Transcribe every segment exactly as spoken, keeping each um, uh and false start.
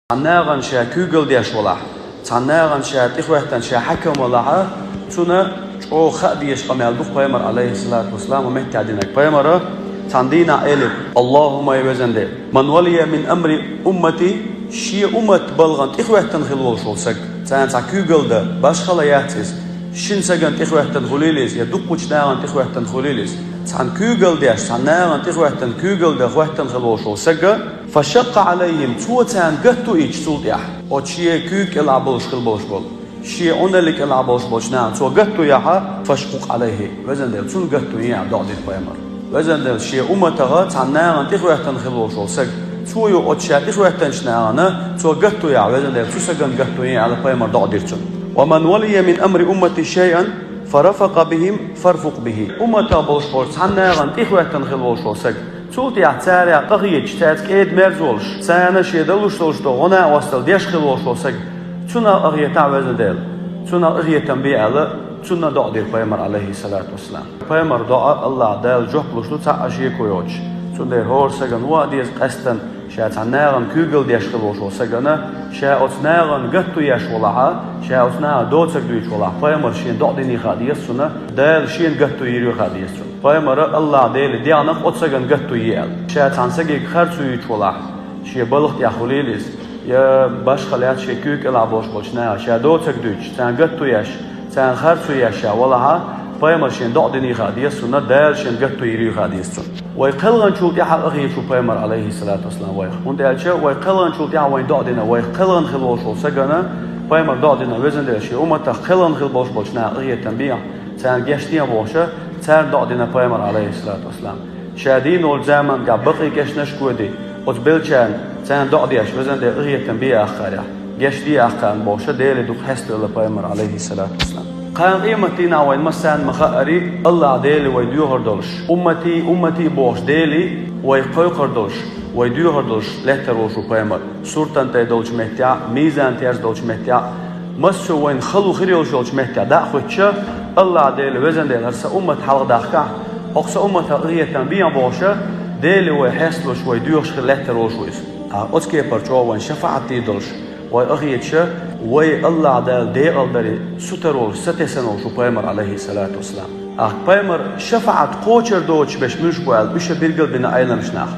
Цхьан нахана ша куьйгалла деш валахь, цхьан нахана ша тӀехӀоьттина ша хьаькам валахь, цунна чӀогӀа хаа дезаш къамел ду пайхамар, алейхиссалату вассалам, ва меттехь динарг пайхамара цхьана дийнахь элира: «Аллахумма, я везан Дела, ман валия мин амри уммати, шен уммат балхана тӀехӀоьттина хила волуш волу саг, царна цхьа куьйгалла дан, башхалла яц иза, шина сагана тӀехӀоьттина хуьлийла иза, я дуккхачу нахана тӀехӀоьттина хуьлийла иза, цхьана куьйгалла деш, цхьана нахана тӀехӀоьттина куьйгалла дан хӀоьттина хила волуш волу саг, фа шаккъа алейхим, цо царна гатто йича цул тӀаьхьа, оцу шен куьйга кӀелахь болуш хила болуш болу, шен Ӏуналла кӀелахь болуш болчу нахана цо гатто яхь, фашкъукъ алейхи, везан Дела, цунна гатто е аьлла доӀа дира пайхамар. Везан Дела, шен умматах цхьана нахана тӀехӀоьттина хила волуш волу саг, цо ю оцу ша тӀехӀоьттинчу нахана цо гатто яхь, везан Дела, цу сагана гатто е аьлла пайхамар доӀа дира цунна. Ва ман валия мин амри уммати шайъан, фа рафакъа бихим, фарфукъ бихи. Умматах болуш болчу цхьана нахана тӀехӀоьттина хила волуш волу саг, цул тӀаьхьа царах къахеташ, цаьрца кӀеда-мерза волуш, царна шен далуш долуш долу гӀо-накъосталла деш хила волуш волу саг, цунах къахетахь, везан Дела, цунах къахетам бе аьлла, цунна доӀа дира пайхамар, алейхиссалату вассалам. Пайхамар доӀа Аллахь Дала жоп луш ду цхьа а шеко йоцуш. Цундела хӀора сагана ван а деза къаьстина, ша цхьана нахана куьйгалла деш хила волуш волу сагана, ша оцу нахана гатто еш валахь, ша оцу нахана доцург дуьйцуш валахь, пайхамар шена доӀа дина хаа деза цунна, Дала шена гатто йийр ю хаа деза цунна. Пайхамара Аллахь Деле дегӀна оцу сагана гатто е аьлла. Ша цхьана сагийга харцо йийцуш валахь, шен балха тӀехь хуьлийла иза, я башхалла яц шен куьйга кӀелахь болуш болчу наха, ша доцург дуьйцуш, царна гатто еш, царна харцо еш ша валахь, пайхамар шена доӀа дина хаа деза цунна, Дала шена гатто йийр ю хаа деза цунна. Вай кхелханчул тӀаьхьа къахеташ ву пайхамар, алейхиссалату вассалам, вайх. ХӀунда аьлча вай кхелханчул тӀаьхьа вайна доӀа дина, вай кхелхана хила волуш волу сагана пайхамар доӀа дина, везан Дела, шен умматах кхелхана хила болуш болчу наха къахетам бехьа, царна гечдехьа бохуша, царна доӀа дина пайхамар, алейхиссалату вассалам. Ша дийна волчу заманчохь бакъий кешнаш а гойтий, оцу беллачарна, царна доӀа деш, везан Дела, къахетам бе ахкхарехь, гечде ахкхарна бохуша, Деле дукха хьеставелла пайхамар, алейхиссалату вассалам. Кхана къематдийнахь вайна массарна ма-хаари, Аллахь Деле вай доьхур долуш, умматий, умматий бохуш Деле вай кхойкхур долуш, вай доьхур долуш лаьттар волуш ву пайхамар. Суртан тӀе долчу меттехь, мизан терза долчу меттехь, массо а вайна хала хир йолуш йолчу меттехь дӀа а хуьттуша, Аллахь Дела, везан Дела, хӀара сан уммат хьалха дахкахь, хӀокху сан умматах къахетам бехьа бохуша, Деле вай хьесталуш, вай доьхуш хила лаьттар волуш ву иза. Ткъа оцу кепара чӀогӀа вайна шафаӀат дийр долуш, вай къахеташа, вай Аллахь Дала декъалдаре сутара волуш, сатесна волуш ву пайхамар, алейхиссалату вассалам. Ахка пайхамар шафаӀат кхочур доцуш берш муьлш бу аьлла, уьш а билгал бина Ӏеламчу наха.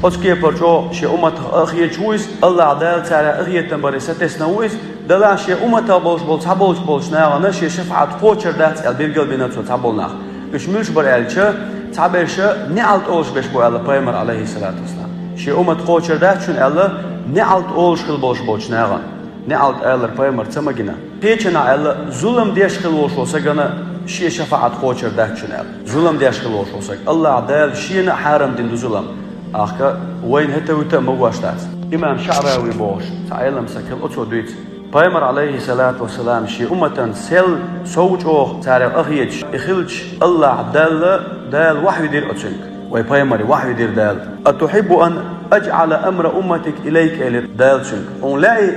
Оцу кепара чӀогӀа шен умматах къахеташ ву иза, Аллахь Дала царах къахетам баре сатесна ву иза, делахь шен умматах болуш болу цхьаболчу болчу нахана шен шафаӀат кхочур дац аьлла билгал бина цо цхьаболу нах. Уьш муьлш бара аьлча, цхьаберша неӀалт олуш берш бу аьлла пайхамар, алейхиссалату вассалам. Шен уммат кхочур дац шуна аьлла, неӀалт олуш хила болуш болчу нахана. НеӀалт алар пайхамар ца магина. Кхечанхьа аьлла, зулам деш хила волуш волу сагана шен шафаӀат кхочур дац шуна аьлла. Зулам деш хила волуш волу саг, Аллахь Дала шена а хьарам дина ду зулам. Ахка вайна хӀета-вуьта а магош дац. Имам ШаӀрави бохуш цхьа Ӏелам саг хила, оцо дуьйцу. Пайхамар, алейхиссалату вассалам, шен умматан сел сов чӀогӀа царах къахеташ и хилча, Аллахь Далла, Дала вахьйу дира оцуьнга. Вай пайхамаре вахьйу дира Дала. «Атухьиббу ан аджӀала амра умматик илайк», — элира Дала цуьнга. «Хьуна лаьий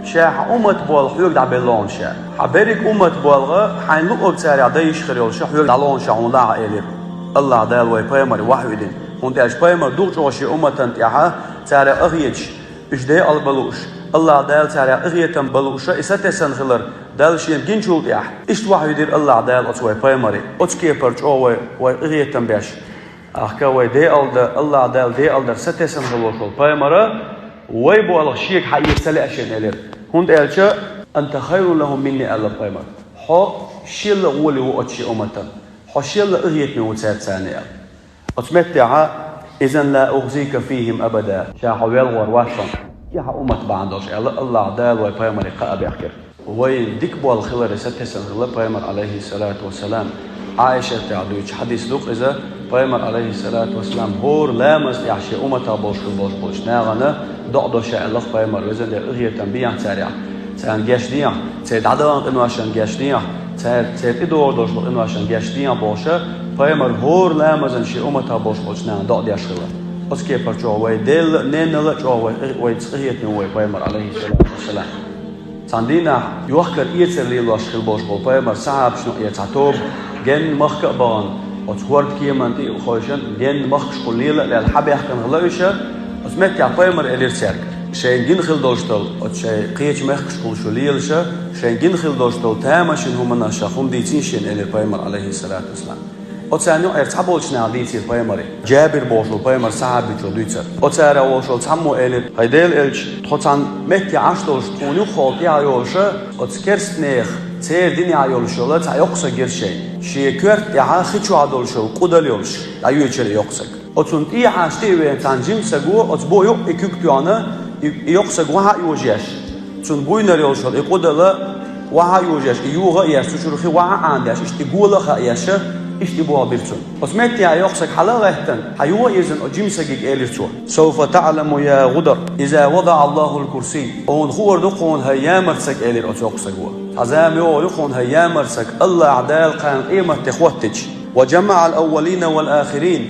ша хьан уммат болх хьоьга дӀабелла хьуна ша? Хьан берриг уммат болх хьайна луъург царах дан йиш хир йолуш хьоьга дӀалохьуна ша хьуна лаахь», — элира. Аллахь Дала вай пайхамаре вахьйу дина. ХӀунда аьлча пайхамар дукха чӀогӀа шен умматан тӀехьа царах къахеташ, уьш декъал бан лууш, Аллахь Дала царах къахетам бан лууша, и сатесна хилар Далла шена гинчул тӀехьа, иштта вахьйу дира Аллахь Дала оцу вай пайхамаре. Оцу кепара чӀогӀа вай, вай къахетам беш, ахка вай декъал дан, Аллахь Дала декъал дар сатесна хила волуш волу пайхамара, вай болх шега хьаэца ца лаьа шена элира. ХӀунда аьлча, «Анта хайрун лахум минни», — аьлла пайхамар. Хьо шелла гӀоли ву оцу шен умматан. Хьо шелла къахетаме ву цаьрца аьлла. Оцу меттехьа: «Изан ла ухзика фихим абада». Ша хьо велхор вац хьуна, и хьан уммат бахьана долуш аьлла, Аллахь Дала вай пайхамаре кхаъ а баьхкира. Вай дика болх хиларе сатесна хилла пайхамар, алейхиссалату вассалам. Ӏайшатехь дуьйцу хьадис ду-кх иза, пайхамар, алейхиссалату вассалам, хӀора ламаз тӀехь шен умматах болуш хила болуш болчу нахана доӀа до ша аьлла-кх пайхамар, везан Дела, къахетам бехьа царах. Царна гечдехьа, церан дӀадахана къиношна гечдехьа, церан, церан тӀедогӀур долуш долу къиношна гечдехьа бохуша, пайхамар хӀора ламазан шен умматах болуш болчу нахана доӀа деш хилла. Оцу кепара чӀогӀа вай Делла а, неннала а чӀогӀа вай, вайца къахетаме ву вай пайхамар, алейхиссалату вассалам. Цхьана дийнахь йохкар-эцар лелош хила болуш болу пайхамар сахьабашна а, цхьа тоба генна махка а бахана, оцу хӀорда кеманна тӀе а хойшина, генна махкашкахула лела а лаьлла хьабаьхкина хилла уьш, оцу меттехь пайхамар элира цаьрга: Шайн гина хила долуш долу, оцу шайн кхечу мехкашкахула шу лелаша, шайн гина хила долуш долу тамашийна хӀуманаш хӀума дийцина шена, элира пайхамар, алейхиссалату вассалам. Оцарна юкъара цхьаболчу наха дийцира пайхамаре. Джабир бохуш волу пайхамар сахьабичо дуьйцура. Оцара волуш волу цхьаммо элира: «ХӀай Делан элча, тхо цхьана метте Ӏаш долуш тхуна юххе тӀехьа йолуша, оцу керстанех, церан динехь йолуш йолу цхьа йоккха саг гира шайна. Шен коьрта тӀехьа хи чохь долуш йолу къудал йолуш, дӀайоьдура и йоккха саг. Оцунна тӀехьа тӀе а веана цхьана жима саго, оцу бо юкъа и куьг тоьхна, и, и йоккха саг вахьа а йожош, цунна буйнара йолуш йолу и къудала вахьа а йожош, и юха а еш, цу чуьра хи вахьа а Ӏанадеш, иштта и гола а хаа еш, иштта и болх бира цунна. Оцу метте а йоккха саг хьала а гӀеттина, хьан юха а ирзина оцу жима саге элира цо: „Сауфа таӀламу, я гӀудар, иза вадаӀа Аллахул курсий“. Хьуна хуур ду хьуна, хӀай ямарт саг, элира оцу йоккха саго. Цхьа зама йогӀур ю хьуна, хӀай ямарт саг, Аллахь Дала кхана къематде хӀоттича: „Ва джамаӀал аввалина вал ахирин“,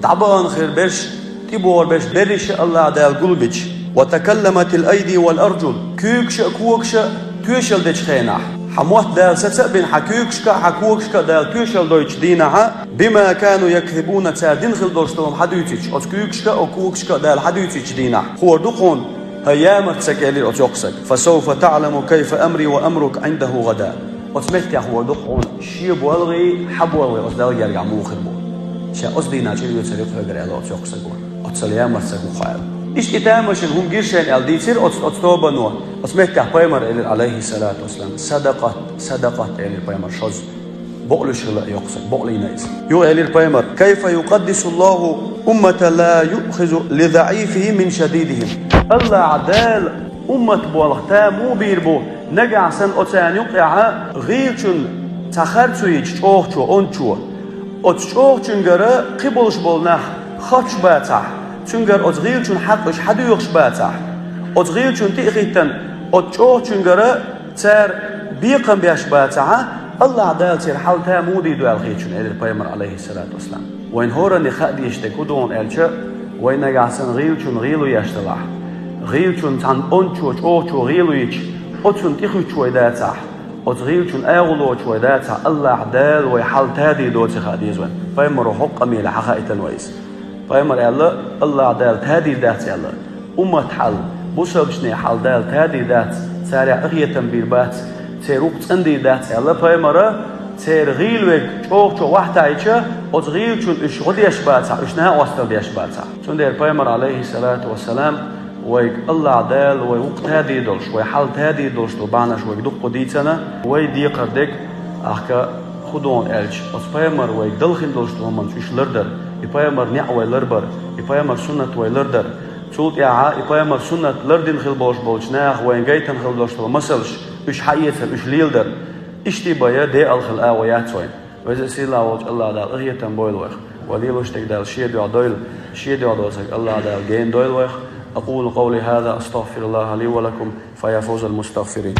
дӀабахана хир берш, тӀебогӀур берш берриш а Аллахь Дала гулбича, «ва такалламатил айди вал арджул», куьйгаш а, когаш а тоьшалла дечу хенахь, хьан мотт Дала саца а бина, хьан куьйгашка а, хьан когашка а Дала тоьшалла дойтучу дийнахьа, «бима кану якзибуна», цара дина хила долуш долу хӀума хьан дуьйцича, оцу куьйгашка а, оцу когашка а Дала хьан дуьйцучу дийнахь, хуур ду хьуна, хӀай ямарт саг, элира оцу йоккха саг. «Фа сауфа таӀламу кайфа амри ва амрука Ӏиндаху гӀадан». Оцу меттехь хуур ду хьуна, шен болх а, хьан болх а оцу Далла гергахь муха хир бу. Ша оцу дийнахь чӀир оьцур ю хьоьгара, аьлла оцу йоккха саго. Оццул ямарт саг ву хьо, аьлла. Иштта и тамашийна хӀума гира шайна аьлла дийцира оцу, оцу тобано. Оцу меттехь пайхамар элира, алейхиссалату вассалам: «Садакъат, садакъат», элира пайхамар шозза. Бакълуьйш хилла йоккха саг, бакълийна иза. Юха элира пайхамар: «Кайфа юкъаддису Аллаху уммата ла юъхизу ли заӀифихи мин шадидихим». Аллахь Дала уммат болх таму бийр бу, нагахь санна оцарна юкъехьа гӀийлачун цхьа харцо йича чӀогӀачо, ончо. Оцу чӀогӀачуьнгара кхин болуш болу нах харцуш бацахь, цуьнгара оцу гӀийлачун хьакъ уьш хьан доьхуш бацахь, оцу гӀийлачун тӀе а хӀиттина, оцу чӀогӀачуьнгара цара бекхам беш бацахьа, Аллахь Дала церан хьал таму дийр ду аьлла хеташ ву, элира пайхамар, алейхиссалату вассалам. Вайн хӀоранна хаа дезаш дерг хӀун ду аьлча, вай нагахь санна гӀийлачун гӀийла еш далахь, гӀийлачун цхьана ончо, чӀогӀачо гӀийла йича, оцунна тӀехуьттуш вай дацахь, оцу гӀийлачун агӀо лоцуш вай дацахь, Аллахь Дала вай хьал тадийр доций хаа деза вайн. Пайхамаро хӀокху къамелехь хьахаийтина вайна иза. Пайхамар аьлла, Аллахь Дала тадийр дац аьлла, уммат хьал, бусалбачийн хьал Дала тадийр дац, царех къинхетам бийр бац, церан вукху цӀандийр дац аьлла пайхамара, церан гӀийла верг чӀогӀачо вахьтайча, оцу гӀийлачун уьш гӀо деш бацахь, уьш накъосталла деш бацахь. Цундела пайхамар, алейхиссалату вассалам, вайга Аллахь Дала вай вукху тадийр долуш, вай хьал тадийр долуш долу бахьанаш вайга дуккха дийцина, вай декхар дерг, ахка хӀун ду аьлча, оцу пайхамар вайга далхина долуш долу хӀуманца уьш лардар, и пайхамар неӀ вай ларбар, и пайхамар суннат вай лардар. Цул тӀаьхьа и пайхамар суннат лардина хила болуш болчу наха вайна гайтина хила долуш долу масалш, уьш хьаэцар, уьш леладар. Иштта бен деал хила агӀо яц вайна. Веза сийлахь волчу Аллахь Дала къинхетам бойла вайх. Вай лелош дерг Дала шен дуьхьа дойла, шен дуьхьа доцург Аллахь Дала гена дойла вайх. أقول قولي هذا أستغفر الله لي ولكم فيا فوز المستغفرين.